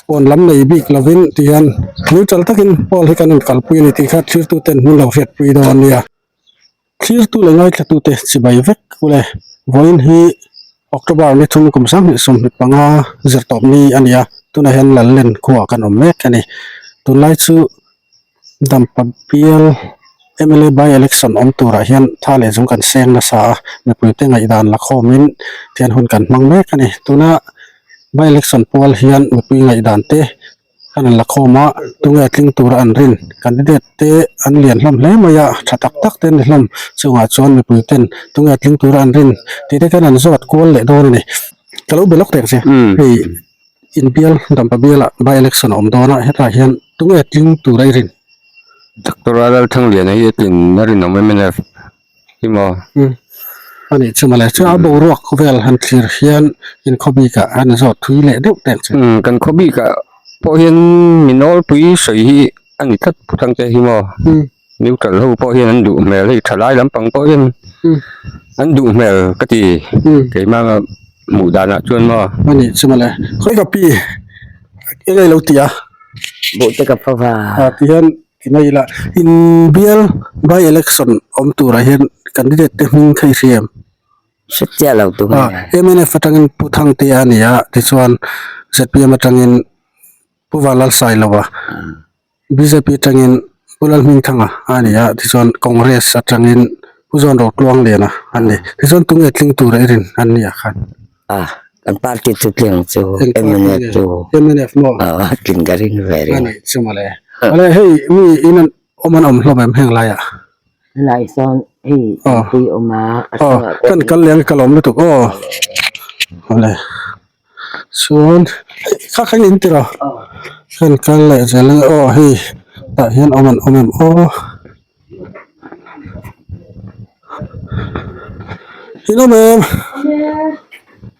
Awn lam nei bik lovin tihian neutral takin poll hi kan rawn kalpui a ni tih kha thirtuten hmun lo hriatpui dawn a nia. Thirtu leh ngaithlatute chibai vek ule. Vawiin hi October ni thum kum 2025 zirtawp ni a ni a, tunah hian Lallen khuaah kan awm mek a ni. Tunlai chu Dampa bial mla by election awm turah hian tha leh zung kan seng nasa a, mipuite ngaihdan la khawmin thian hun kan hmang mek a ni. Tuna by election pual hian mipui ngaihdan te kan rawn la khawm a, tunge tling tura an rin candidate te an lian hlawm hle mai a, tha tak tak te an ni hlawm. Chungah chuan mipui ten tunge tling tura an rin tih te khan an zawt kual leh dawn a ni. Ka lo be lawk teh ang che hei. Inbial Dampa bialah by election a awm dawn a, hetah hian tunge tling tur a i rin? Doctor Lalthangliana hi a tlin a rinawm mnf hi maw? Umm a nih chu mawle, chuan a boruak vel han thlir hian in khaw bikah han zawt thui leh deuh teh ang che. Umm kan khaw bikah pawh hian mi nawlpui sawi hi a ni tlat Thangte hi maw? Umm. Neutral ho pawh hian an duh hmel hei thalai lampang pawh hian an duh hmel ka ti keimah hmuh danah chuan maw. A nih chu mawle khawi ka pi eng ei lo ti a. Buhte ka pho va. A ti hian ti mai ila inbial by election awm turah hian candidate te hming kha i hria em? Hre chiah lo tu nge. Mnf atangin Pu Thangtea a ni a tichuan zpm atangin Pu Vanlalsailova. Bjp atangin Pu Lalhmingthanga a ni a, tichuan Congress atangin Pu Zawn Rotluangliana a ni. Tichuan tunge tling tura i rin an ni ah khan? A, kan party chu tling chu mnf chu. Mnf maw? Aw, tling ka ring ve ring. A nih chu mawle. Mawle hei mi in an awm an awm hlawm em heng laiah? Helai sawn hei pui awm a. Aw, kan kal leh ang ka lawm lutuk aw. Mawle. Chuan kha kha in tiraw kan kal leh zel ang aw hei tah hian awm an awm em aw in awm em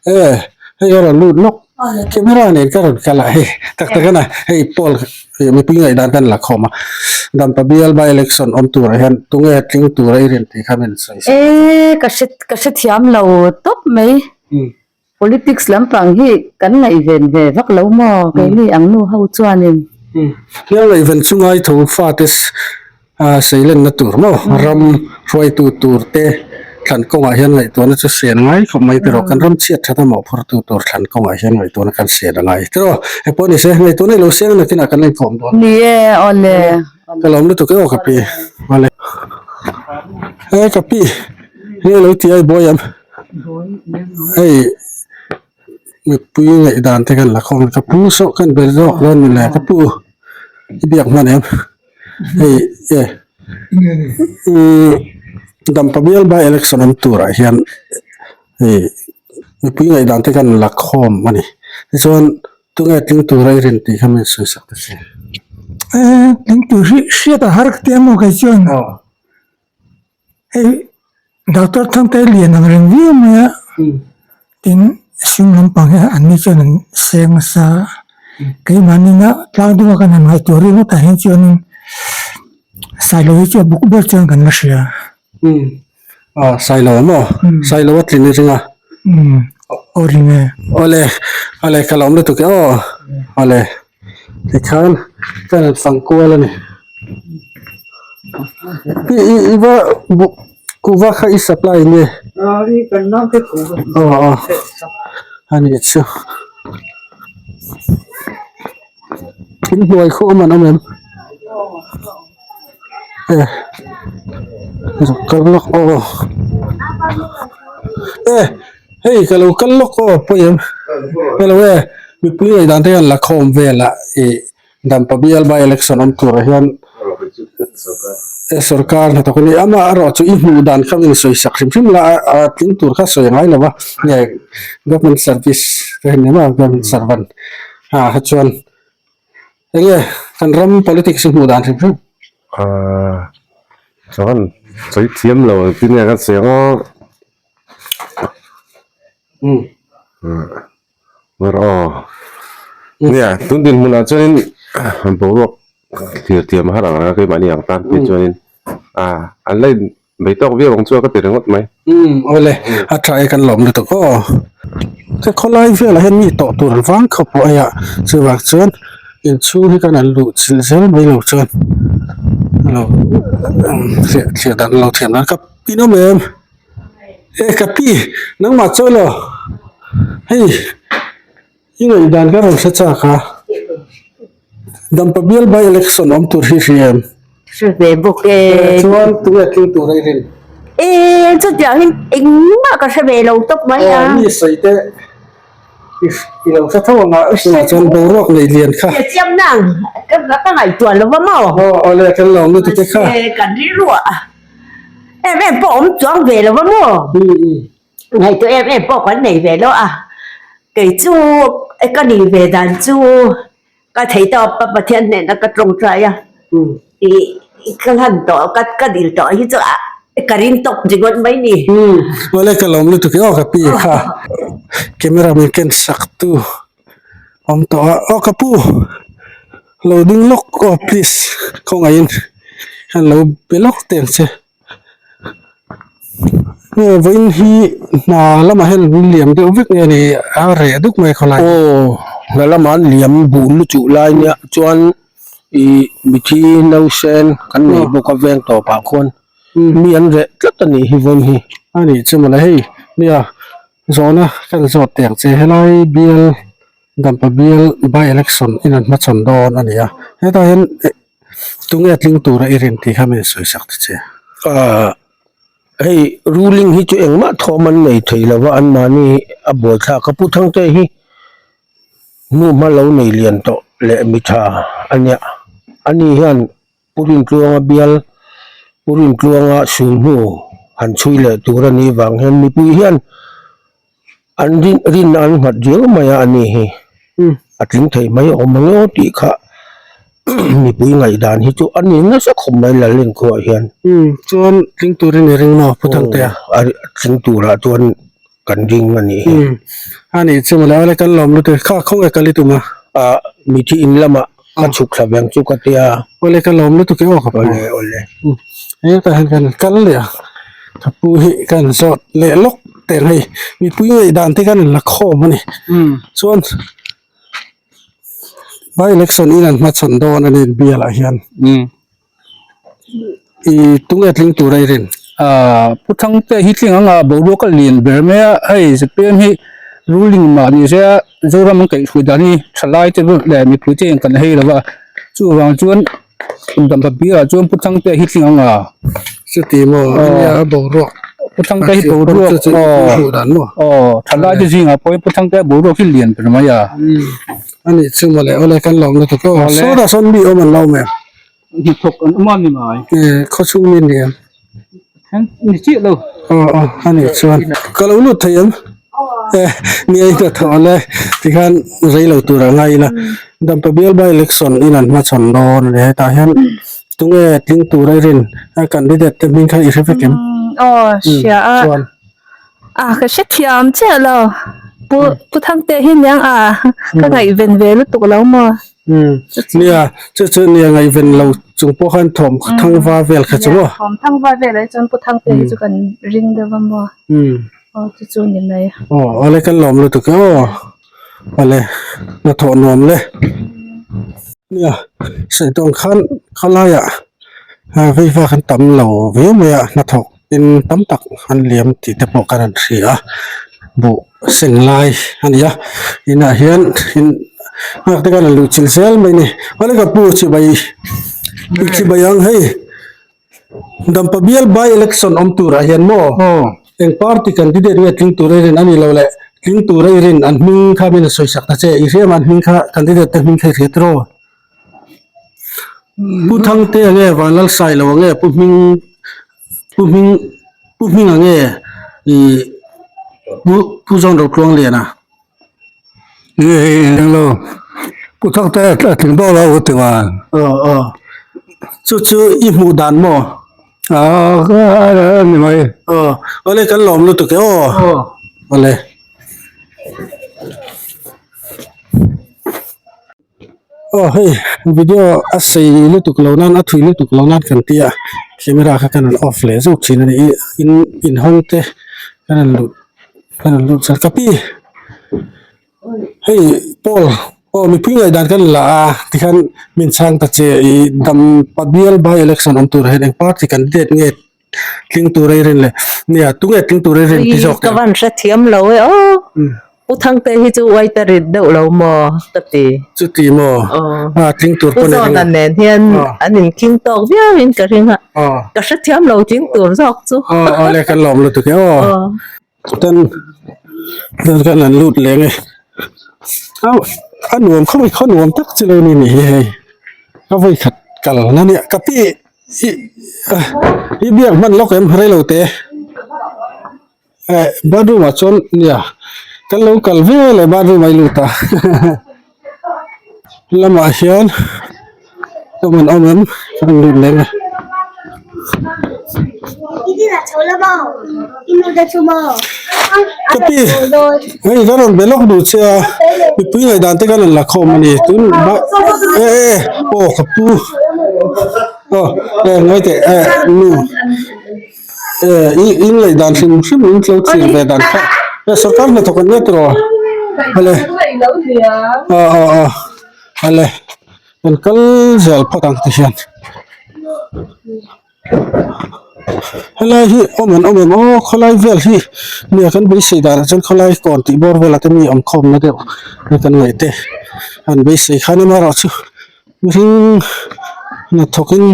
e hei a rawn lut lawk camera nen ka rawn kal a hei tak tak a na hei pawl mipui ngaihdan kan la khawm a dampa bial by election awm turah hian tunge tling tura i rin tih kha min sawi e ka hre ka hrethiam lo tawp mai. Politics lampang hi kan ngaihven ve vak lo maw keini ang nu ho chuanin. Nia ngaihven chu ngai tho fate seilenna tur maw ram hruaitu tur te thlan kawngah hian ngaihtuahna chu sian ngai khawp mai tiraw kan ram chhiat that a mawhphurtu tur thlan kawngah hian ngaihtuahna kan sian a ngai tiraw engpawh ni se ngaihtuahna i lo siang nakinah kan la inkawm dawn. Ni e awle. Ka lawm lutuk e aw ka pi awle. E ka pi hei lo ti ai buai em. Hei mipui ngaihdan te kan la khawm ka pu saw kan ber zawk dawn ni le ka pu i biak hman em hei e umm dampa bial by election awm turah hian hei mipui ngaihdan te kan la khawm a ni tichuan tunge tling tura i rin tih kha min sawi sak ta che. Tling tur hi hriat a har ka ti a maw kei chuan. Hei doctor Thangte lian ang reng viau mai a tin hring lampang hi an ni chuan an seng nasa a keimahni a tlang deuh a kan han ngaihtuah ringawt tah hian chuanin Sailo hi chu a buk ber chuan kan la hria. Aw Sailo maw Sailo a tlin i ring a aw ring e. Awle awle ka lawm lutuk e aw awle. Tikhan ka rawn fang kual a ni. I i i va bu kuhva kha i supply nge? Aw aw a nih chu. In hnuai khu awm an awm em? E zuk kal lawk aw e hei ka lo kal lawk aw pawi em hello e mipui ngaihdan te hian la khawm vel a ih dampa bial by election awm turah hian e sorkar hnathawk a ni ama erawh chu i hmuh dan kha in sawi sak hrim hrim la a tling tur kha sawi a ngai lo va nge government service te hi ni maw government servant ah kha chuan. Enge kan ram politics hi hmuh dan hrim hrim? Ahh chuan sawi thiam lo ang tin nge ka sawi ang aw. Umm. Ber aw. Nia tun dinhmunah chuanin boruak thlir thiam a har ang reng a keimahni ang tan phei chuanin ah an la in bei tawk viau ang chu a ka ti ringawt mai. Umm awle a tha e kan lawm lutuk aw. Te khawlai velah hian mi tawh tur an vang khawp pawh hei a chuvang chuan inchhung hi kan an luh chilh zel mai lo chuan lo thliah thliah dan lo thiam dan ka in awm em e ka pi nangmah chawi lo hei i ngaihdan ka rawn hre chak a dampa bial by election awm tur hi hria em. Hre ve bawk e. Chuan tunge tling tur a i rin? E chutiang in engmah ka hre ve lo tawp mai a. Aw mi sawi te i lo hre tho ang a chungah chuan boruak nei lian kha. Hre chiam nang ka ka ngaihtuah lo va maw. Aw awle kan lo lutuk te kha. Mahse kan rilru ah em em pawh awm chuang ve lo va maw. Ngaihtuah em em pawh kan nei ve lo a. Kei chu ka nih ve dan chu. Ka thei tawp a Pathian hnena ka tawngtai a ih ka hlan tawh ka ka dil tawh hi chu ka ring tawp ringawt mai ni. Awle ka lawm lutuk e aw ka pi kha camera min ken sak tu awm tawh a aw ka pu lo ding lawk aw please khawngaihin han lo be lawk teh ang che. Nge vawiin hi hna lamah hian an liam deuh vek nge ni a reh duk mai khawlai. Aw hna lamah an liam buh luchuh lai nia chuan ih mithi nausen kan nei bawk a veng tawpah khuan mi an reh tlat a nih hi vawiin hi. A nih chu mawle hei nia zawhna kan zawt teh ang che helai bial Dampa bial by election in an hmachhawn dawn a ni a hetah hian Tunge tling tura i rin tih kha min sawi sak ta che. Aaa hei ruling hi chu engmah thawm an nei thei lo va anmahni a buaithlak a Pu Thangte hi hnu hma lo nei lian tawh leh mi tha a nia ani hian Pu Rintluanga bial Pu Rintluanga sulhnu han chhui leh tur a nih vang hian mipui hian An rin rinna an nghat riau mai a ani hi a tling thei mai awm ang aw tih kha mipui ngaihdan hi chu a ni nasa khawp mai Lalin khuaah hian. Umm chuan tling turin i ring maw Pu Thangtea? Aw a tling turah chuan kan ring a nih hi. Umm a nih chu mawle awle kan lawm lutuk kha khawnge kal i tum a? Ah mithi in lamah ka chhuk thla veng chu ka tia. Awle ka lawm lutuk e aw ka pu. Awle awle. Hetah hian kan kal leh a ka pu hi kan zawt leh lawk teh ang hei mipui ngaihdan te khan an la khawm a ni chuan by election in an hmachhawn dawn a ni bial ah hian. I tunge tling tur a i rin? Aaa Pu Thangte hi tling anga boruak a lian ber mai a, hei zpm hi ruling mah ni se a Zoram an kaihhruai dan hi thalai te leh mipui te hian kan hei lo va, chuvang chuan Dampa bial ah chuan Pu Thangte hi tling anga. Chuti maw ania a boruak Pu Thangte hi boruak aw thalai te zingah pawhin Pu Thangte boruak hi lian ber mai a. Ani chu mawle awle kan lawm lutuk aw, sawtah sawn mi awm an lo awm em? Hnathawk an awm a ni mai. Eh, khaw chhung mi ni em? Ni chiah lo. Aw aw, a nih chuan. Ka lo lut thei em? Eh, ni a hnathawh a le. Tikhan rei lo tur a ngai ila. Dampa bial by election in an hmachhawn dawn a ni. Hetah hian tunge tling tur a i rin? A candidate te hming kha i hre vek em? Aw, hria a. Chuan. A ka hre thiam chiah lo. Pu Pu Thangte hi niang a ka ngaihven ve lutuk lo maw? Umm nia chu chu nia ngaihven lo chung pawh khan thawm thangva vel kha chu maw? Thawm thangva vel ah chuan Pu Thangte hi chu kan ring deuh a maw? Umm Aw chu chu ni mai. Aw awle kan lawm lutuk e aw awle hnathawh nuam le. Nia sawi tawng khan khawlaiah veiva kan tam lo viau mai a hnathawk in tam tak an liam tih te pawh kan han hria a buh seng lai a ni a inah hian in nghak te khan an luh chilh zel mai a ni awle ka pu chibai chibai ang hei dampa bial by election awm turah hian maw eng party candidate nge tling tur a rin a ni lo le tling tur a i rin an hming kha min sawi sak ta che i hriam an hming kha candidate te hming kha i hria tiraw. Pu Thangte a nge Vanlalsai lo a nge Pu Hming Pu Hming Pu Hming a nge ih Pu Pu Zawn Rotluangliana. Nge hei eng lo Pu Thangte a tling dawn lo ka ti va. Aw aw chu chu i hmuh dan maw? Aw a ni mai. Aw awle kan lawm lutuk e aw awle. Aw hei video a sei lutuk lo nan a thui lutuk lo nan kan ti a camera kha kan han off leh zauh thin a ni ih in inhawng te kan han luh kan han lut char ka pi. Hei Paul aw mipui ngaihdan kan la a tikhan min chhang ta che i dam pabial by election awm turah hian eng party candidate nge tling tur ei rin le nia tunge tling tur ei rin ti zawk ka van hrethiam lo e aw Pu Thangte hi chu uai ta rit deuh lo maw ka ti. Chuti maw? A tling tur pawh ni ring. Pu Zawna nen hian an inkhing tawk viau in ka ring a. Ka hrethiam lo tling tur zawk chu. Aw le kan lawm lutuk e aw. Tan tan kan han lut leng e. A nuam khawp mai khaw nuam tak chu lo ni ni hi hei. Ka vawi khat kal na nia ka pi i biak hman lawk em rei lo te. Eh bathroom ah chuan nia kan lo kal ve leh bathroom a i lut a lamah hian awm an awm em kan lut leng a. Ka pi hei ka rawn be lawk duh che a mipui ngaihdan te kan rawn la khawm a ni tun eh eh aw ka pu aw eh ngawi teh eh nu. Eh i in ngaih dan hrim hrim in tlo thlir ve dan kha eh sorkar hnathawk an nia tiraw ale aw aw aw ale kan kal zel phawt ang ti hian helai hi awm an awm em aw khawlai vel hi nia kan beisei danah chuan khawlai kawn tih bawr velah te mi awm khawmna deuh kan ngaih te an beisei khan amaherawhchu. Mihring hnathawkin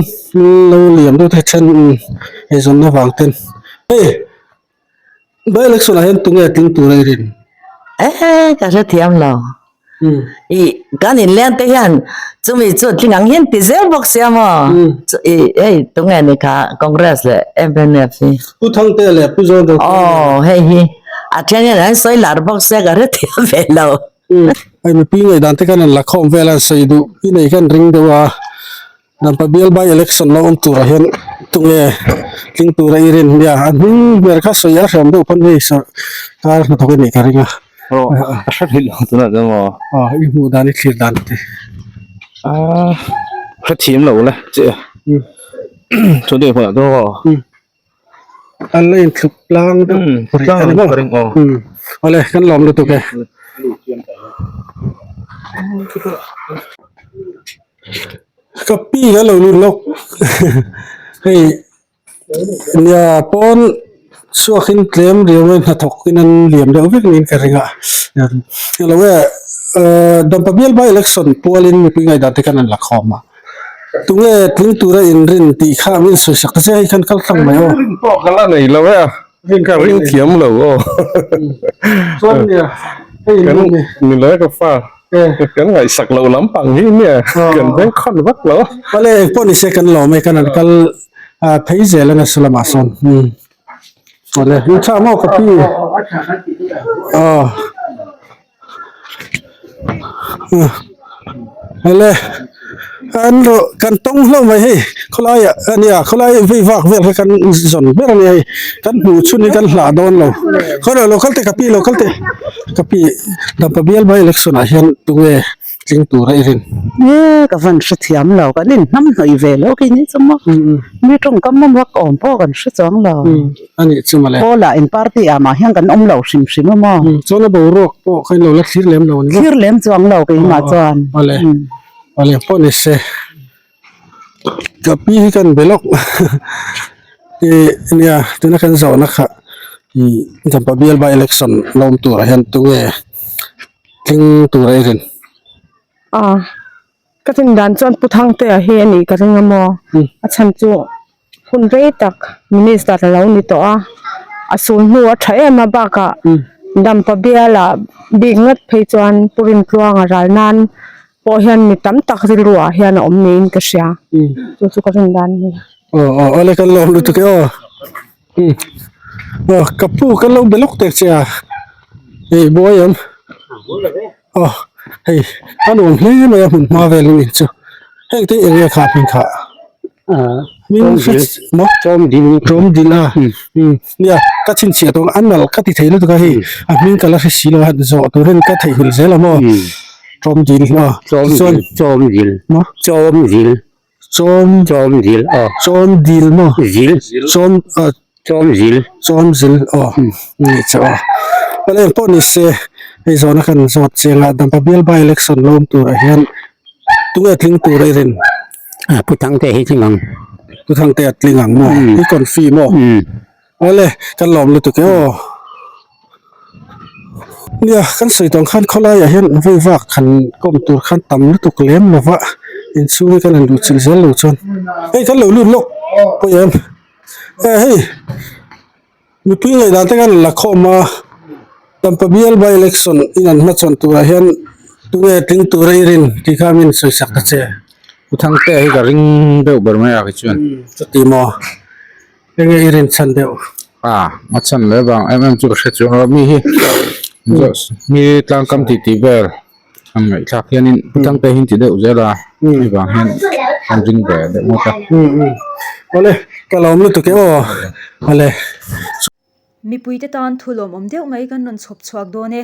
lo liam deuh te then eizawnna vang ten hei by election ah hian tunge tling tur a i rin? Ehe ka hrethiam lo i kan inleng te hian chumi chu tling ang hian ti zel bawk sia maw i hei tunge ni kha Congress leh mnf hi Pu Thangtea leh Pu Zawn Rokhawlina aw hei hi a then hian an sawi lar bawk sia ka hrethiam ve lo. Hei mipui ngaihdan te khan an la khawm vel a an sawi duh i nei khan ring deuh a Dampa bial by election lo awm turah hian tunge tling tura i rin nia a hming hmer kha sawi a hreawm deuh pawn hei sawrkar hnathawk i nih ka ring a a hre theih lo tunah chuan maw aw i hmuh dan i thlir dan te ah hrethiam lo le che chuan hei hmunah chuan maw. An la inthluk tlang deuh rih a ni maw? Awle kan lawm lutuk e. Ka pi ka lo lut lawk hei nia pawn chhuakin tlem riau mai hnathawk in an liam deuh vek niin ka ring a eng e Dampa bial by election pualin mipui ngaihdan te khan an la khawm a. Tunge tling tura inrin tih kha min sawi sak che hei khan kal tlang mai aw. Rin pawh ka la nei lo e a, ka ring thiam lo aw. Chuan nia hei Kan ni lo e ka fa, kan ngaihsak loh lampang hi nia kan veng khawn vak lo. Pale engpawh ni se kan lawm e kan han kal phei zel a nasa lamah sawn. Awle in tha maw ka pi. Aw. Hele an ro kan tawng hlauh mai hei khawlai ah ania khawlai vei vak vel kha kan zawn ber ania hei kan hmuh chhun hi kan hlah dawn lo khaw lo kal teh ka pi lo kal teh ka pi dampa bial by election ah hian tunge tling tur a i rin. E ka van hrethiam lo kan in hnam hnawih ve lo khi ni chu maw mi tawngkam awm vak awm pawh kan hre chuang lo. A nih chu mawle. Pawl ah in party ah mah hian kan awm lo hrim hrim a maw. Chuan a boruak pawh kha in lo la thlir lem lo a ni maw? Thlir lem chuang lo keimah chuan. Awle awle pawh ni se. Ka pi hi kan be lawk ih nia tuna kan zawhna kha ih Dampa bial by election la awm turah hian tunge tling tur a i rin? A ka rin dan chuan Pu Thangtea hi a nih ka ring a maw a chhan chu hun rei tak minister a lo ni tawh a a sul hnu a tha em a bakah Dampa bialah bik ngat phei chuan Pu Rintluanga ral nan pawh hian mi tam tak rilru ah hian a awm niin ka hria chu chu ka rin dan a ni. Aw aw awle kan lawm lutuk e aw aw ka pu kan lo be lawk tek che a hei buai em. Aw hei a nuam hle mai a hmun hma vel in chu heng te eng nge kha hming kha hming hre maw chawmdil chawmdil a nia ka chhinchhiah tawh a nalh ka ti thei lutuk a hei a hming ka la hre si lo a zawh tur hian ka theihnghilh zel a maw chawmdil aw chuan chawmdil maw chawmdil chawm chawmdil aw chawmdil maw zil chawm chawmzil chawmzil aw ni che aw pawh ni se. Hei zawhna kan zawt chiang a Dampa bial by election lo awm turah hian tunge tling tur a i rin? Pu Thangte hi tling ang. Pu Thangte a tling ang maw? I confi maw? Awle kan lawm lutuk e aw. Nia kan sawi tawng khan khawlaiah hian vawi vak han kawm tur khan tam lutuk lem lo va inchhung hi kan han luh chilh zel lo chuan hei kan lo lut lawk pawh em e hei mipui ngaihdan te kan la khawm a Dampa bial by election in an hmachhawn turah hian tunge tling tur a i rin tih kha min sawi sak ta che. Pu Thangtea hi ka ring deuh ber mai a kei chuan. Chuti maw? Enge i rin chhan deuh? A, a chhan leh vang em em chu ka hre chuang lo. Mi hi mi tlangkam tih tih vel an ngaihthlak hianin pu Thangte hi an ti deuh zel a, hei vang hian an ring ve deuh ngawt a. Awle, ka lawm lutuk e aw. Awle. Mipuite tan thu lawmawm deuh mai kan rawn chhawp chhuak dawn e.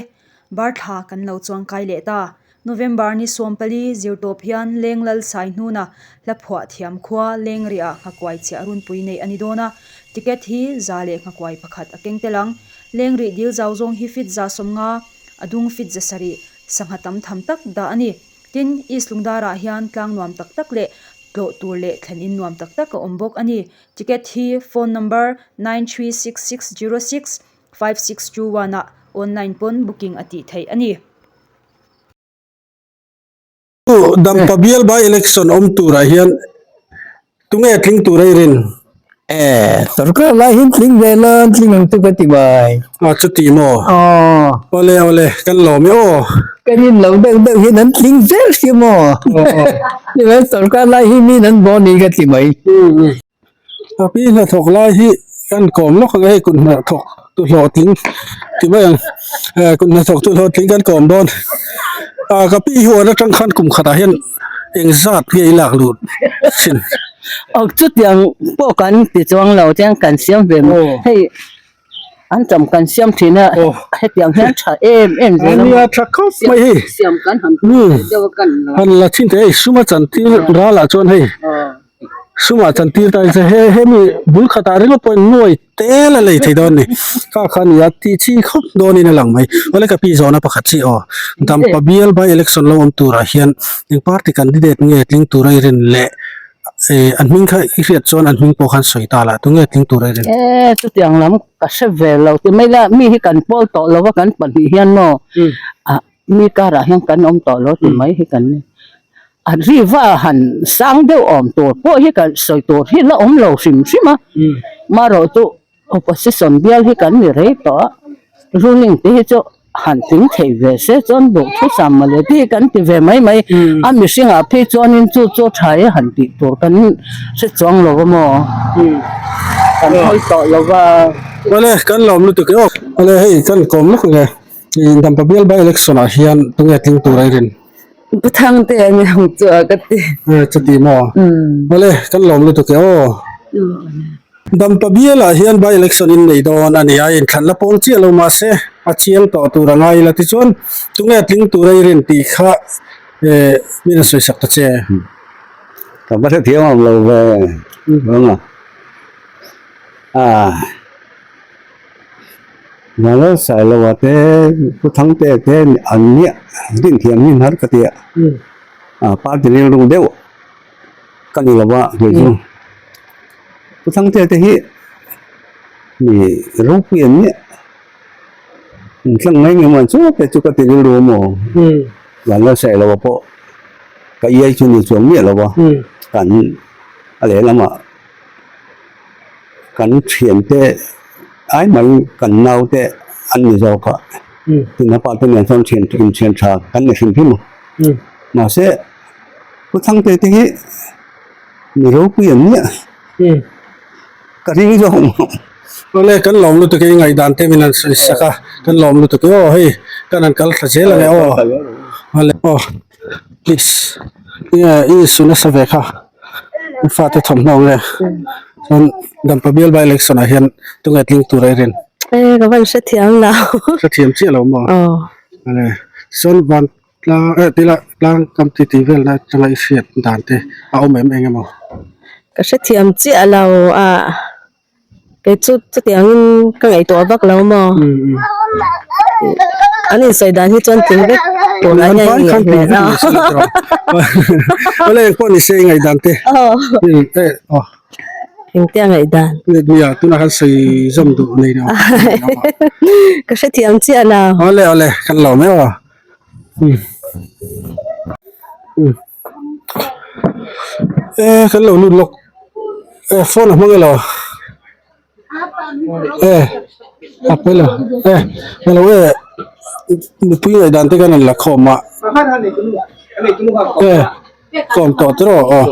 Bar thla kan lo chuang kai leh ta. November ni 14 zirtawp hian Lenglal Saihnuna hla phuah thiam khua Lengriah nghakuai chiah runpui neih a ni dawn a. Ticket hi 101 a keng tel ang. Lengrih dil zau zawng hi fit 150, a dung fit 700, sangha tam tham tak dah a ni. Tin, East Lungdarah hian tlang nuam tak tak leh tlawh tur leh thlen in nuam tak tak a awm bawk a ni. Ticket hi phone number 936606 5621 ah online pawn booking a tih theih a ni. Dampa bial by election awm turah hian tunge tling tur a i rin? E, sorkar lai hian tling ve la, tling ang chu ka ti mai. A chuti maw? Aw. Awle awle, kan lawm e aw. Kan in lo deuh deuh hian an tling zel si maw? Nimahse sorkar lai hi min an baw ni ka ti mai. A pi hnathawk lai hi kan kawm lawk ang e hei kut hnathawk tu hlawhtling ti mai ang eh kut hnathawk tu hlawhtling kan kawm dawn ah ka pi hi huan atang khan kum khatah hian eng zat nge i lak lut thin. Aw chutiang pawh kan ti chuang lo chuan kan siam ve mai hei an tam kan siam thin a hetiang hian tha em em zel a nia tha khawp mai hei siam kan han deuh a kan han la thin teh hei suma chantir ralah chuan hei. Sumah chantir ta se he hemi bul khatah ringawt pawhin nuai tel a lei thei dawn a ni. Kha kha nia tih chi khawp dawnin a lang mai. Awle ka pi zawhna pakhat hi aw. Dampa bial by election lo awm turah hian eng party candidate nge tling tura i rin leh eh an hming kha i hriat chuan an hming pawh khan sawi ta lah tunge tling tura i rin? E chutiang lam ka hre ve lo ti mai la mi hi kan pawl tawh lo va kan pahnih hian maw ah mi karah hian kan awm tawh lo ti mai hi kan ni. A riva han sang deuh awm tur pawh hi kan sawi tur hi la awm lo hrim hrim a, marawh chu opposition bial hi kan ni rei tawh a, ruling te hi chu han tling thei ve se chuan duhthusam mawle tih hi kan ti ve mai mai, a mihringah phei chuanin chu chu tha e han tih tur kan hre chuang lo va maw, kan hawi tawh lo va. Awle kan lawm lutuk e aw, awle hei kan kawm lawk ang e, Dampa bial by election ah hian tunge tling tur a i rin? Pu Thangte a ni ang chu a ka ti. E chuti maw? Awle kan lawm lutuk e aw. Dampa bialah hian by election in nei dawn a ni a, inthlan la pawng chiah lo mahse a chiang tawh tur a ngai ila tichuan tunge tling tura i rin tih kha min a sawi sak ta che. Ka va hrethiam awm lo ve vang a. Ah. Lal Sailoa te Pu Thangte te an nia dinthiam hi har ka ti a ah party rilru deuh ka ni lova kei chu Pu Thangte te hi mi ropui an nia intlang mai nge maw chu te chu ka ti rilru a maw Lal Sailoa pawh ka iai chu ni chuang miah lova kan a lehlamah. Kan thiante ai mai kan naute an ni zawk a, tin a pa te nen chuan thian inthian tha kan ni hrim hrim a. Mahse Pu Thangte te hi mi ropui an nia ka ring zawk maw. Awle kan lawm lutuk e i ngaihdan te min han sawi sak a, kan lawm lutuk e aw hei kan han kal thla zel ang e aw. Awle aw please enge i insu nasa ve kha. I fate thawmhnaw nge chuan Dampa bial by election ah hian tunge tling tur a i rin? E ka van hrethiam lo. Hrethiam chiah lo maw? Aw. Ale chuan van tlang eh tila tlang kam ti tih vel na atanga i hriat dan te a awm em eng emaw? Ka hrethiam chiah lo a. Kei chu chutiangin ka ngaihtuah vak lo maw? An insawi dan hi chuan tling vek tur a nia in ngaih hmel a. Awle engpawh ni se i ngaihdan te. Aw. Engtia ngaihdan? Nia tunah khan sawi zawm duh nei lo. Ka hrethiam chiah lo. Awle awle kan lo mai aw. E kan lo lut lawk e phone a hmang elo e a pawi lo e ka lo e mipui ngaih dan te khan an la khawm a e khawm tawh tiraw aw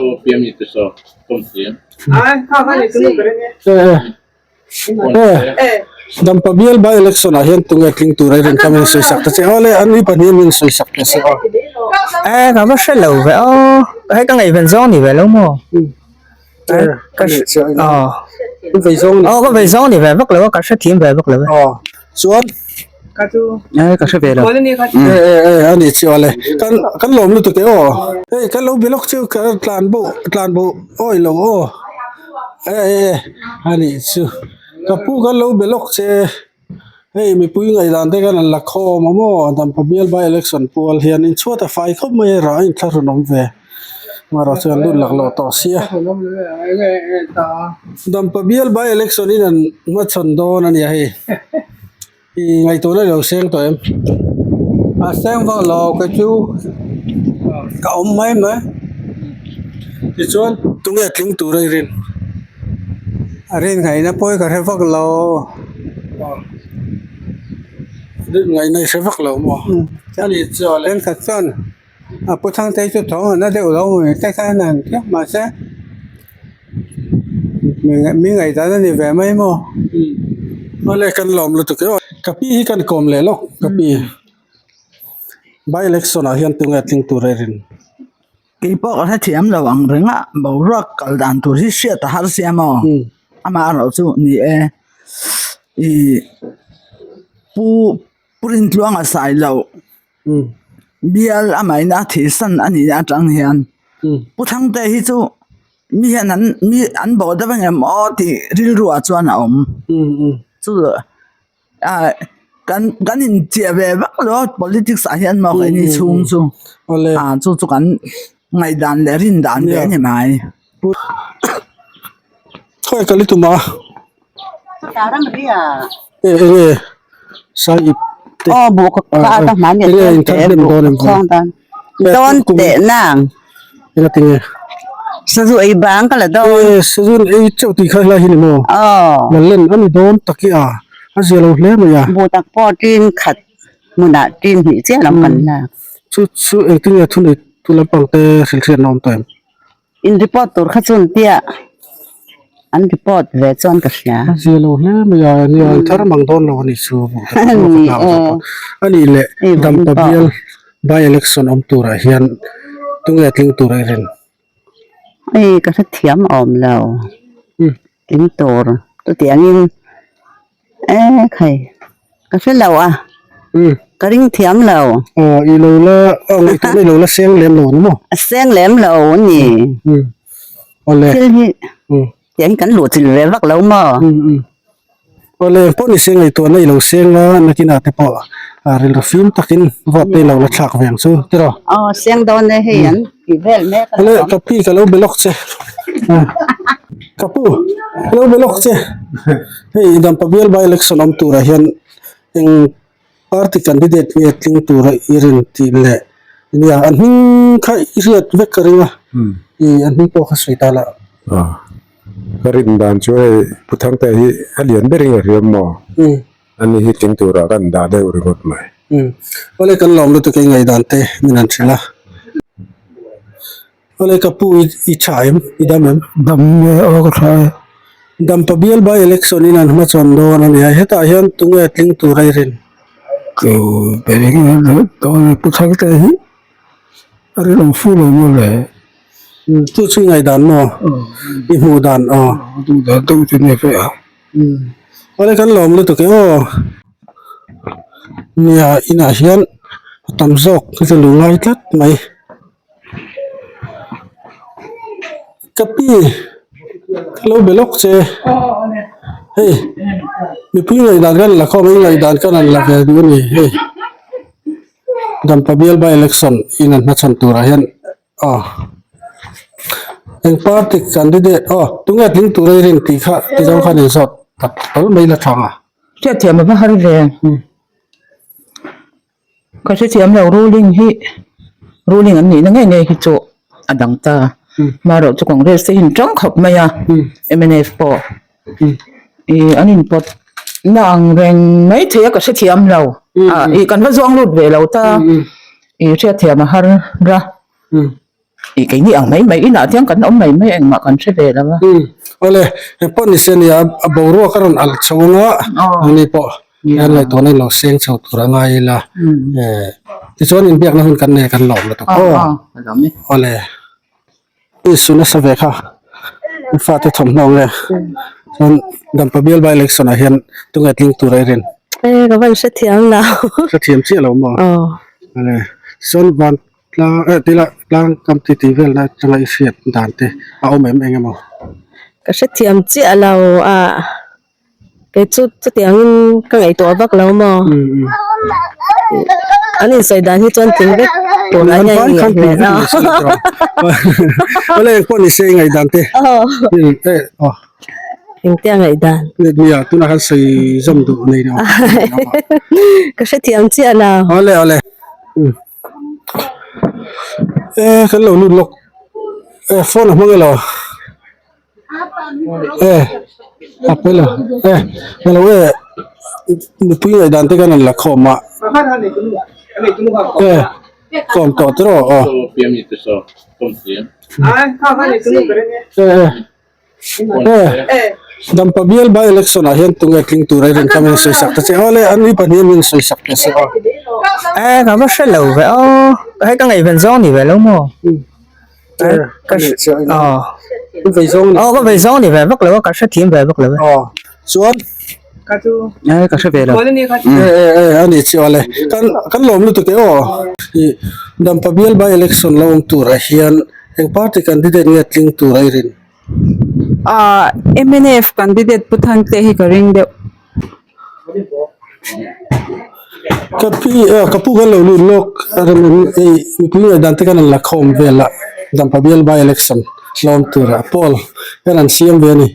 e e. Dampa bial by election ah hian tunge tling tur a rin ka min sawi sak ta che aw le an ni pahnih min sawi sak ta se aw. Eh ka va hre lo ve aw hei ka ngaihven zawng ni ve lo maw ka aw vei zawng aw ka vei zawng ni ve vak lo a ka hre thiam ve vak lo e aw chuan eh ka hre ve lo eh eh eh ani chu ale kan kan lawm lutuk e aw hei kan lo be lawk chu ka tlan bo tlan bo awi lo aw. E e a nih chu ka pu kan lo be lawk che hei mipui ngaihdan te khan an la khawm a maw Dampa bial by election pual hian in chhuat a fai khawp mai a rah a inthlahrun awm ve amaherawh chuan lut lak loh tawh sia Dampa bial by election in an hmachhawn dawn a nia hei. I ngaihtuahna i lo seng tawh em? A seng vak lo ka chu ka awm mai mai. Tichuan tunge tling tur a i rin? A rin ngaihna pawh i ka hre vak lo. Rin ngaihna i hre vak lo maw? Ani chuan Thenkhat chuan a pu Thangtei chu thawng a na deuh lo maw te khan an ti a mahse mi ngaihdan a ni ve mai maw. Awle kan lawm lutuk e aw. Ka pi hi kan kawm leh lawk ka pi by election ah hian tunge tling tur a rin. Kei pawh ka hrethiam lo ang reng a boruak kal dan tur hi hriat a har sia maw amaherawh chu ni e ih pu pu Rintluanga Sailo bial amahin a thihsan a nih atang hian Pu Thangte hi chu mi hian an mi an bawh deuh angem aw tih rilru ah chuan a awm chu ah kan kan inchiah ve vak lo a politics ah hian maw keini chhung chu ah chu chu kan ngaihdan leh rin dan ve a ni mai. Khawi ka li tum a. E enge sai ip te aw buh ka ka ata hman enge in thar hnem dawn em khawng dan dawn teh nang enga tinge sazu ei bang ka la dawn e sazu ei chauh tih kha helai hi ni maw aw la len a ni dawn tak hi a a zia lo hle mai a buh tak pawh tin khat hmunah tin hnih chiah lam kan lak chu chu engtin nge thunei tu lampang te hrilhriat na awm tawh em. In report tur kha chuan tia an report ve chuan ka hria. A zia lo hle mai a, nia an thar mang dawn lo a nih chu a nih leh Dampa bial by election awm turah hian tunge tling tur a i rin? Hei ka hrethiam awm lo tling tur chutiangin E khai ka hre lo a ka ring thiam lo. Aw i lo la aw ngaihtuahna i lo la seng lem lo ni maw? A seng lem lo a ni. Awle. Thil hi tiang hi kan luh chilh ve vak lo maw? Awle pawh ni se ngaihtuahna i lo seng a nakinah te pawh rilru fim takin vote te i lo la thlak ve ang chu tiraw? Aw seng dawn e hei an tih vel mek a Awle ka pi ka lo be lawk che. Ka pu ka lo be lawk che. Hei Dampa bial by election awm turah hian eng party candidate nge tling tura i rin tih leh nia an hming kha i hriat vek ka ring a ih an hming pawh kha sawi ta lah. Ka rin dan chu hei Pu Thangtea hi a lian ber in a hriam maw? Ani hi tling turah kan dah deuh ringawt mai. Awle kan lawm lutuk e ngaihdan te min han hrilh a. Awle ka pu i tha em? I dam em? Dam nge aw ka tha e. Dampa bial by election in an hmachhawn dawn a nia. Hetah hian tunge tling tur a i rin? Chu bering a dawn e pu Tharte hi a rinawm fu lo maw le. Chu chu i ngaihdan maw? I hmuh dan aw. Duh dan deuh chu nia ve a. Awle kan lawm lutuk e aw. Nia inah hian a tam zawk hi chu lungngai tlat mai. Ka pi ka lo be lawk che. Hei mipui ngaihdan kan la khawm a i ngaihdan kan han la ve duh a ni hei Dampa bial by election in an hmachhawn turah hian aw eng party candidate aw tunge tling tur a i rin tih kha ti zawng khan inzawt tak tawl mai la thang a. Hriatthiam a va har ve. Ka hrethiam lo ruling hi ruling an nihna ngei ngei hi chu a dang ta hmarawh chu congress te in tang khawp mai a mnf pawh ih an inpawt na ang reng mai thei a ka hrethiam lo ah ih kan va zuang lut ve lo ta ih hriatthiam a har a. Ih keini ang mai mai inah tiang kan awm mai mai engmah kan hre ve lo a. Umm awle engpawh ni se nia a boruak a rawn alh chho anga ani pawh hian ngaihtuahna in lo seng chho tur a ngai ila eh tichuan inbiakna hun kan nei kan la awm lutuk aw awle i su nasa ve kha i fate thawmhnaw nge chuan Dampa bial by election ah hian tunge tling tur a i rin. Eh ka van hrethiam lo. Hrethiam chiah lo maw? Awle chuan van Tlang eh tila tlang kam ti tih velna atanga i hriat dan te a awm em eng emaw? Ka hrethiam chiah lo a, kei chu chutiangin ka ngaihtuah vak lo maw? An insawi dan hi chuan tling vek tur a nia i ngaih hmel a. Awle engpawh ni se i ngaih dan te. Eh aw. Engtia ngaih dan? Nia tunah khan sawi zawm duh nei lo. Ka hrethiam chiah lo. Awle awle. Eh kan lo lut lawk eh phone a hmang elo eh a pawi lo eh ka lo eh mipui ngaih dan te khan an la khawm a eh khawm tawh tiraw aw eh eh. Dampa bial by election ah hian tunge tling tur a rin kam in sawi sak ta che awle an mi pahnih an min sawi sak ta che aw. Eh ka va hre lo ve aw hei ka ngaihven zawng ni ve lo maw ka aw vei zawng aw ka vei zawng ni ve vak lo a ka hrethiam ve vak lo e aw chuan eh ka hre ve lo eh eh eh ani chu awle kan kan lawm lutuk e aw Dampa bial by election lo awm tur ah hian eng party candidate nge tling tur a i rin. Ahh mnf candidate Pu Thangte hi ka ring deuh. Ka pi eh ka pu kan lo lut lawk a rem em hei mipui ngaihdan te khan an la khawm vel a Dampa bial by election hlawm tura poll hian an siam ve a ni.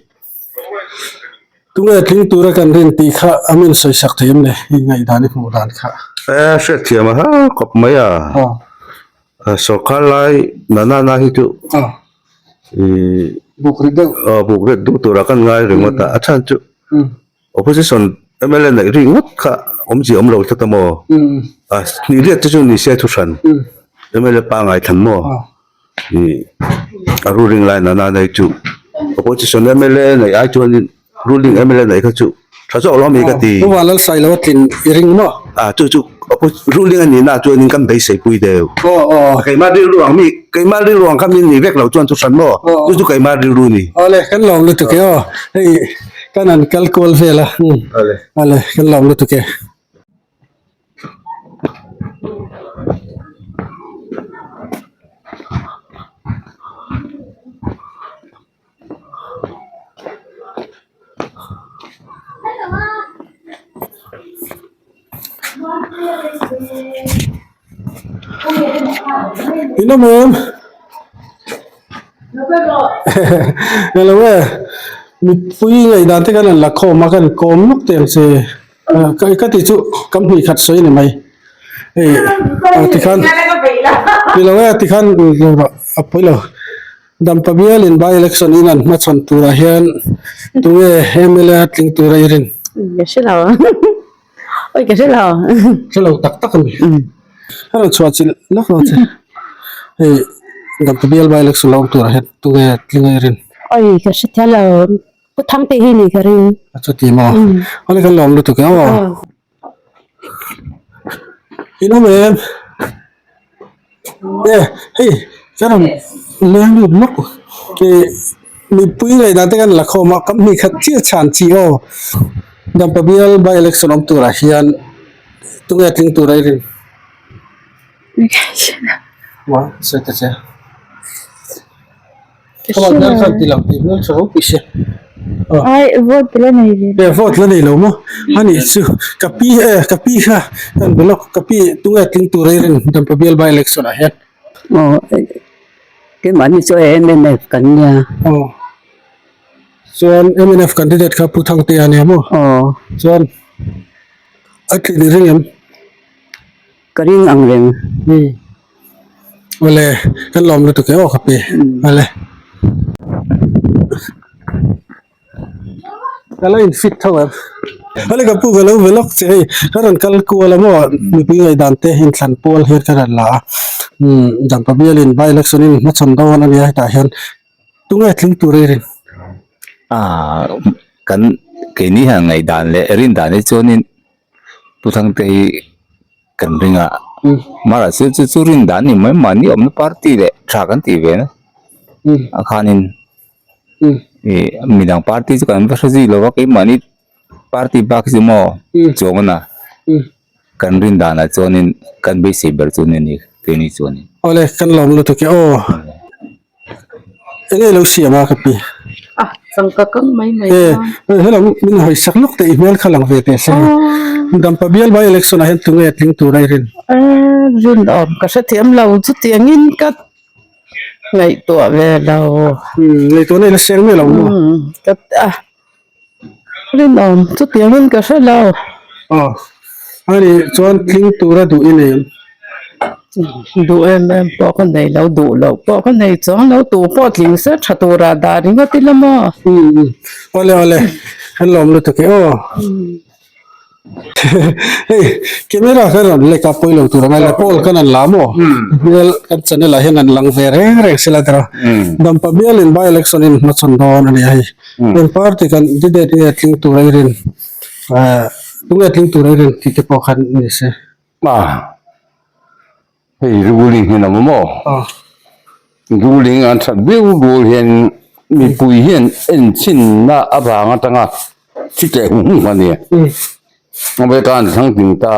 Tunge tling tura kan rin tih kha a min sawi sak thei em le i ngaihdan i hmuh dan kha. Eh hriatthiam a har khawp mai a. Sorkar lai nana na hi chu ih buk rit deuh aw buk rit deuh turah kan ngai ringawt a a chhan chu opposition mla neih ri ngawt kha awmzia awm lo tlat a maw a hnih riat te chu ni se thu hran mla pangngai thlan maw ih a ruling lai nana na hi chu opposition mla neih ai chuanin Ruling mla neih kha chu tha zawk lo ami ka ti. Pu Vanlal Sailo a tlin i ring maw? Ah chu chu ruling a nihna chuanin kan beisei pui deuh. Aw aw. Keimah rilru ang mi keimah rilru ang kha min nih vek lo chuan chu hran maw? Chu chu keimah rilru ni. Awle kan lawm lutuk e aw. Hei kan han kal kual vel a. Awle. Awle kan lawm lutuk e. In awm em? Hello e mipui ngaihdan te kan han la khawm a kan kawm lawk teh ang che ka tih chu kam hnih khat sawi a ni mai hei tikhan nilo e tikhan a pawi lo. Dampa bialin by election in an hmachhawn turah hian tunge mla tling tura i rin? Ka hre lo. Oi ka hre lo. Hre lo tak tak a ni. Ka rawn chhuah chilh lawk lo che. Hei Dampa bial by election lo awm turah hian tunge tling a i rin? Oi ka hre thiam lo. Pu Thangte hi ni ka ring. A chuti maw? Awle kan lawm lutuk e aw. In awm em? Eh hei ka rawn leng lut lawk ih mipui ngaihdan te kan la khawm a company khat chiah chhan chi aw Dampa bial by election awm turah hian tunge tling tur a i rin? Sawi ta che. Khaw hmel khan ti lang tih hmel tha ropui sia. Ai vote la nei ve. E vote la nei lo maw? Ani chu ka pi e ka pi kha kan be lawk ka pi tunge tling tur ei rin Dampa bial by election ah hian. Aw keimahni chu MNF kan nia. Aw chuan MNF candidate kha Pu Thangtea ania maw? Aw. Chuan a tlin i ring em? Ka ring ang reng. Umm awle kan lawm lutuk e aw ka pi awle. Ka la in fit tho em. Awle ka pu ka lo ve lawk che hei ka rawn kal kual a maw mipui ngaihdan te inthlan pual hian ka rawn la a umm Dampa bialin by election in hmachhawn dawn ania hetah hian tunge tling tur ei rin. Ah kan keini hian ngaihdan leh rindan hi chuanin. Pu Thangte hi kan ring a mara chu chu chu rin dan ni mai mahni awmna party leh tha kan tih ve na a khanin ih midang party chu kan va hre zui lo va keimahni party bak hi chu maw chuang a na kan rin danah chuanin kan beisei ber chu ni a ni keini chuanin. Awle kan lawm lutuk e aw. Enge lo siam a ka pi. Ah changka kang mai mai a. E hello min hawi sak lawk teh i hmel kha lang ve teh se. Dampa bial by election ah hian tunge tling tur a i rin. E rin awm ka hrethiam lo chutiang in ka ngaihtuah ve lo. Ngaihtuah na ila seng mai lo maw. Ka a rin awm chutiang in ka hre lo. Aw ani chuan tling tur a duh i nei em. Duh em em pawh ka nei lo duh loh pawh ka nei chuang lo tu pawh tling se tha tura dah ringawt ila maw. Awle awle kan lawm lutuk e aw. Hei camera kha rawn lek a pawilo tur ang a la pawl khan an la maw hmel kan channel ah hian an lang ve reng reng sela tiraw Dampa bialin by election in hmachhawn dawn a ni a hei eng party kan candidate nge tling tur a i rin tunge tling tur a i rin tih te pawh khan ni se. A hei ruling hi an awm maw ruling an that viau rual hian mipui hian en chhinna avang atanga thi tleh hung hung a ni a veka an thlang ding ta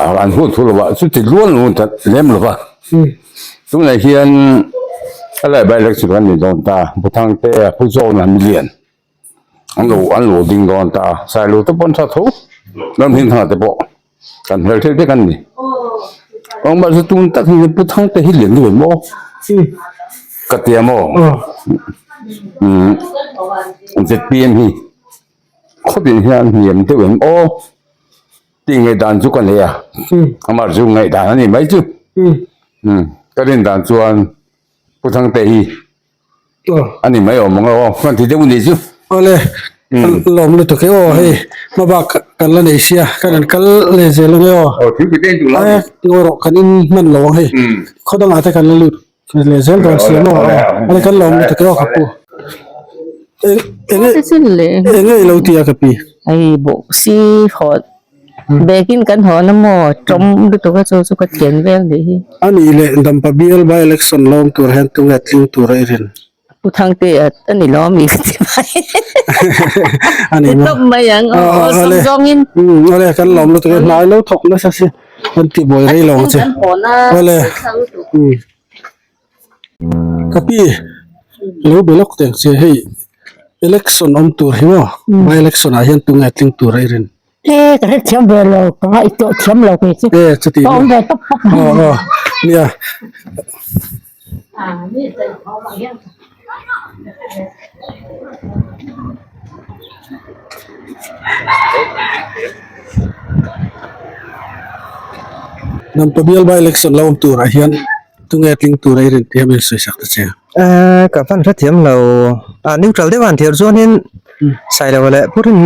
a an hun thu lovah chuti luan lo that lem lova tunah hian a lai by election kan ni dawn ta Buthangte a pu zawna milian. An lo an lo ding dawn ta a sailo te pawh an tha tho ram him thangah te pawh kan hmel thei vek an ni engmah chu tun tak hi pu thang te hi lian deuh em aw ka tia maw umm zpm hi khawtin hian hniam deuh em aw tih ngaihdan chu ka nei a amah chu ngaihdan a ni mai chu umm ka rin dan chuan pu thangte hi. A ni mai awm ang aw, kan ti deuh ni chu. Awle, lawm lutuk e aw hei hmabak kan la nei sia, kan han kal leh zel ang e aw. Aw thil ti teng duh lai. Ngaw rawh kan in hman lo ang hei, khaw dangah te kan la lut leh zel dawn sia maw aw. Awle kan lawm lutuk e aw ka pu. Enge enge i lo ti a ka pi. Hei bawk si haw Bag in kan hawn a maw tawm lutuk a chu chu ka tlen vel nih hi. A nih leh Dampa bial by election lawm tur hian tunge tling tur a i rin? Pu Thangte a ni lo ami ka ti mai. A ni maw? Ti tawp mai ang aw aw sawm zawng in. Umm awle kan lawm lutuk e hnai lo thawk nasa si kan ti buai rei lo ang che. Awle umm. Ka pi lo be lawk teng che hei election awm tur hi maw by election ah hian tunge tling tur a i rin? E ka hre thiam ve lo ka ngaih tawh thiam lo kei chu e chuti ka awm ve tawp bawk aw aw nia Dampa bial by election lo awm turah hian tunge tling tur a i rin tih a min sawi sak ta che. Ka van hrethiam lo a neutral deuh a han thiar chuanin Sailo leh Pu Rin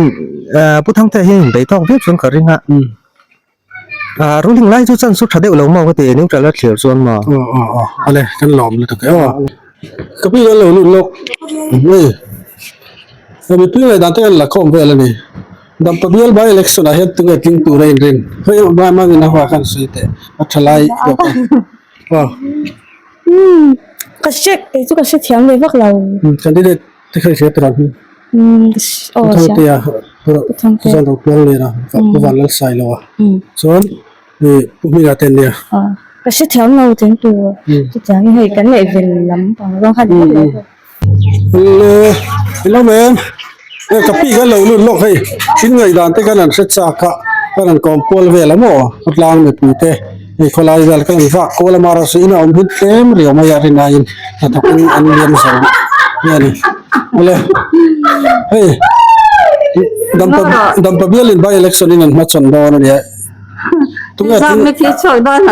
Pu Thangte hi in bei tawk viau chuan ka ring a a ruling lai chu chance chu tha deuh lo maw ka ti neutral a thlir chuan maw. Aw aw aw ale kan lawm lutuk e aw ka pi kan lo lut lawk hei mipui leh dan te kan la khawm vel a ni Dampa bial by election ah hian tunge tling tur a inrin hei mangin a hua khan sawi teh a tha lai deuh a aw. Ka hre kei chu ka hre thiam ve vak lo. Candidate te kha i hria tur ang hi. Aw hria. Thangtea Suzan Ropiang lena Pu Vanlalsai lo a. Chuan Pu Hminga te an nia. Ka hre thiam lo teng tur. Chutiang hi hei kan ngaihven lam pang zawng kha ni vak lo. Le. Ilo em e ka pi kan lo lut lawk hei thil ngaihdan te kan han hre chak a kan han kawm kual vel a maw khawtlang mipui te hei khawlai vel kan han vak kual a mahrawh in a awm hi tlem riau mai a rinaiin hnathawk in an liam zo nge a ni awle hei dampa dampa bialin by election in an hmachhawn dawn a nia tunge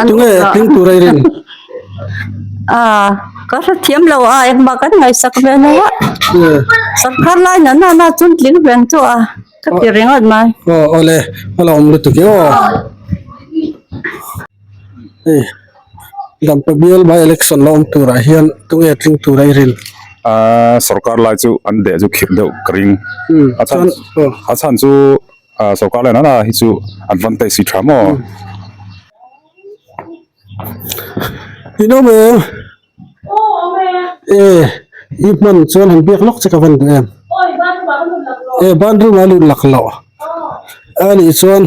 tunge tling tur a i rin. A ka hrethiam lo a engmah kan ngaihsak ve lo a sarkar lai na na na chuan tling reng chu a ka ti ringawt mai. Aw awle a lo awm lutuk e aw hei Dampa bial by election la awm turah hian tunge tling tur a i rin? A sarkar lai chu an deh chu khirh deuh ka ring a chhan a chhan chu sarkar lai na na hi chu advantage hi tha maw. In awm em? E i hman chuan han biak lawk che ka van duh em? E ban room ah lut lak loh a nih chuan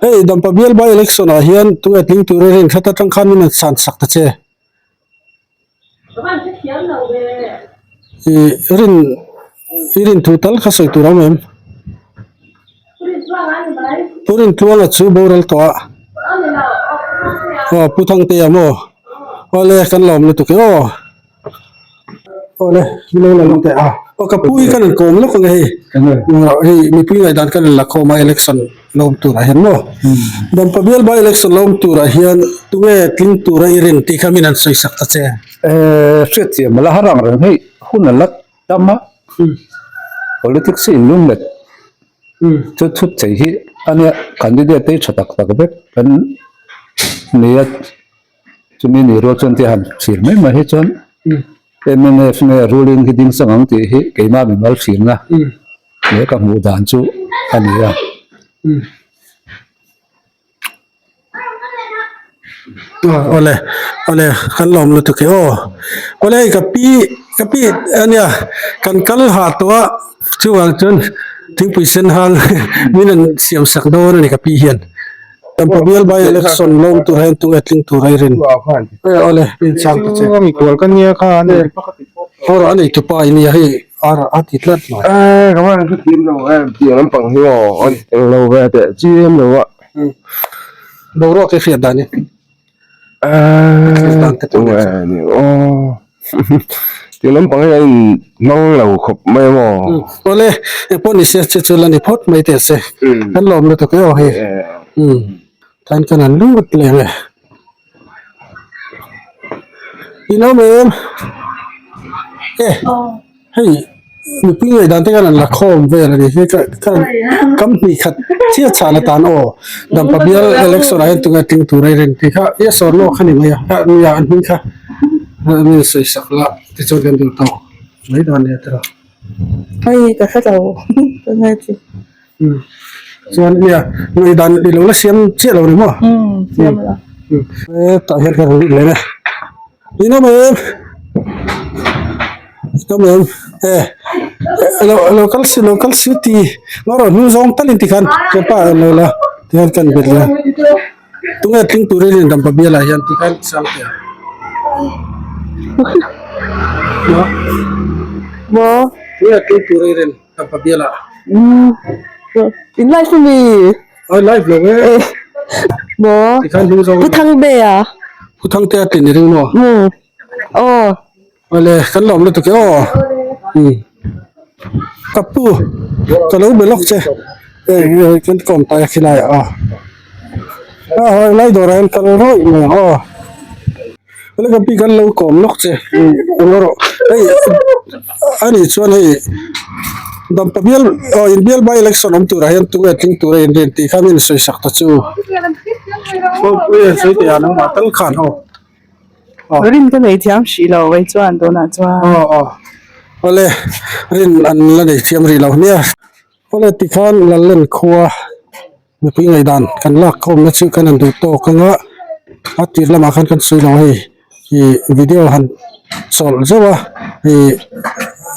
hei Dampa bial by election ah hian tunge tling tur a rin hrat atang khan min han chhan sak ta che. I rin i rin thu tal kha sawi tur a awm em? Pu Rintluanga chu boral tawh a. Aw Pu Thangtea maw? Awle kan lawm lutuk e aw. Awle min lo la lawk teh a. Aw ka pu hi kan inkawm lawk ang e hei. Hei mipui ngaihdan kan inla khawm a election. Lawm turah hian maw? Dampa bial by election lawm turah hian tunge tling tura i rin tih kha min han sawi sak ta che. Eh, hriat chiah mala har ang reng hei hun a la tam a, politics hi inlum let chu thut thei hi ania candidate te hi tha tak tak vek kan nei a, chumi ni rual chuan tia han thlir mai mai hi chuan mnf nge ruling hi ding sang ang tih hi keimah mimal thlirna. He ka hmuh dan chu a ni a. Awle awle kan lawm lutuk e aw awle hei ka pi ka pi ania kan kal ha tawh a chuvang chuan thingpui sen hang min an siam sak dawn a ni ka pi hian Dampa bial by election lawm tur hian tunge tling tur a i rin awle min chang ta che. Aw a nei tupa i nia hei. Ar a ti tlat mai. Eh, ka van hre thiam lo em tiang lampang hi aw an eng lo ve teh chi em lo a. Boruak i hriat dan in. Eh, tunge ni aw. Tiang lampang hi a in hmang lo khawp mai maw. Awle, engpawh ni se che chu la ni phawt mai teh se. Kan lawm lutuk e aw hei. Tan kan han lut leh ang e. In awm em? E hei mipui ngaihdan te khan an la khawm vel a ni hi ka ka kam hnih khat chiah chhan atan aw Dampa bial election ah hian tunge tling tur a i rin tih kha yes or no kha ni mai a a nia an hming kha mi sawi sak la tichuan kan duh tawk mai dan nia tiraw. Hei ka hre lo ka ngai chu. Chuan nia ngaihdan i lo la siam chiah lo ni maw? Siam lo. E tah hian ka rawn lut leh a. In awm em? In awm em? E lo lo kal si lo kal si ti ngaw rawh hnung zawng talin tikhan kepa lo la tihian kan bet leh a. Tunge tling turin in dampa bialah hian tikhan sang teh ang. Maw? Tunge tling turin in dampa bialah. Umm in live ami? Oi live lo e. Maw? Tikhan hnung zawng. Pu Thangtea. Pu Thangtea tlin i ring maw? Umm aw. Awle kan lawm lutuk e aw. Umm ka pu ka lo be lawk che eh kan kawm tai a khilai ah aw. A hawi lai dawrah hian kal rawih mai ang aw. Awle ka pi kan lo kawm lawk che eng erawh hei a nih chuan hei Dampa bial aw in bial by election awm turah hian tunge tling tura in rin tih kha min sawi sak ta chu. Aw pui a sawi teh a nangmah tal khan aw. Rin ka nei thiam hrih lo vei chuan tunah chuan. Aw aw awle rin an la nei thiam rih lo nia. Awle tikhan Lallen khua mipui ngaihdan kan lak khawmna chu kan han duh tawk anga a tir lamah khan kan sawi lo hei ih video han chawlh zeuh a ih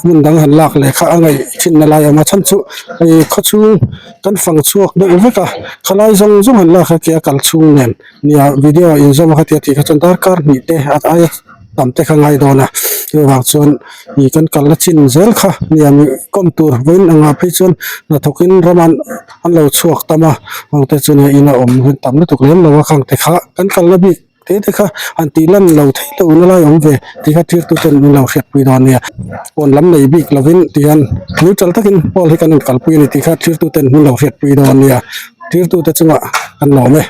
hmun dang han lak leh kha a ngaih thinna lai a awm a chhan chu ih khawchhung kan fang chhuak deuh vek a khalai zawng zawng han lak a ke a kal chhung nen. Nia video inzawm kha tia tih kha chuan darkar hnih te a aia tam te kha ngai dawn a. Chuvang chuan ih kan kalna chin zel kha nia mi kawm tur vawiin engah phei chuan hnathawkin raman an lo chhuak tam a hmangte chu nia ina awm hun tam lutuk lem lo a khangte kha kan kalna bik te te kha han tih lan lo theih loh na lai awm ve tih kha thirtu ten min lo hriatpui dawn nia pawn lam nei bik lovin ti hian neutral takin pawl hi kan inkalpui a ni tih kha thirtu ten min lo hriatpui dawn nia thirtu te chungah kan lawm e.